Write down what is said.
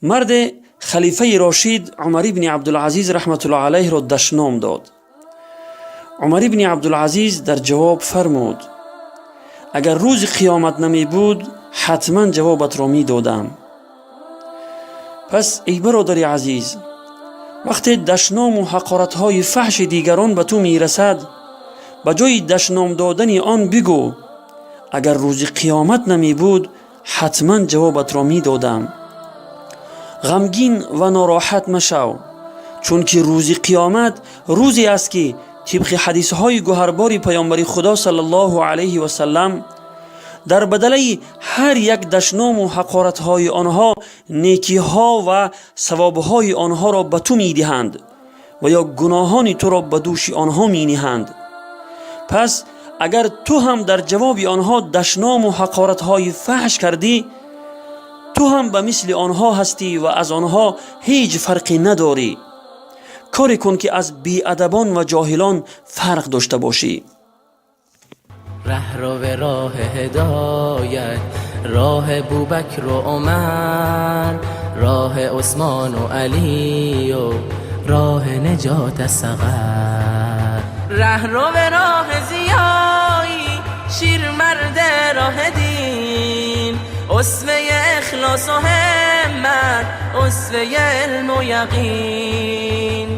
Марде халифаи Рошид Умар ибни Абдулазиз раҳматуллоҳ алайҳро дашном дод. Умар ибни Абдулазиз дар ҷавоб фармуд: «Агар рӯзи қиёмат намебуд, ҳатман ҷавобатро медодам». Пас, эй бародари азиз, вақте дашному ҳақоратҳои фаҳши дигарон ба ту мерасад, ба ҷои дашном додани он бигӯ: «Агар рӯзи қиёмат намебуд, ҳатман ҷавобатро медодам». Ғамгин ва нороҳат машав, чунки рӯзи қиёмат рӯзе аст, ки тибқи ҳадисҳои гуҳарбори паёмбари Худо саллаллоҳу алайҳи васаллам, дар бадалаи ҳар як дашному ҳақоратҳои онҳо некиҳо ва савобҳои онҳоро ба ту медиҳанд ва ё гуноҳони туро ба дӯши онҳо мениҳанд. Пас агар ту ҳам дар ҷавоби онҳо дашному ҳақоратҳои фаҳш кардӣ, ту ҳам ба мисли онҳо ҳастӣ ва аз онҳо ҳеҷ фарқе надорӣ. Коре кун, ки аз беадабон ва ҷоҳилон фарқ дошта бошӣ. Раҳрав роҳи ҳидоят, роҳи Абубакр ва Умар, роҳи Усмон ва Алӣ ва роҳи наҷот аз сақар. Раҳрав роҳи зиёӣ, шермарди роҳи дин, усваи ихлос ва ҳиммат, усваи илм ва яқин.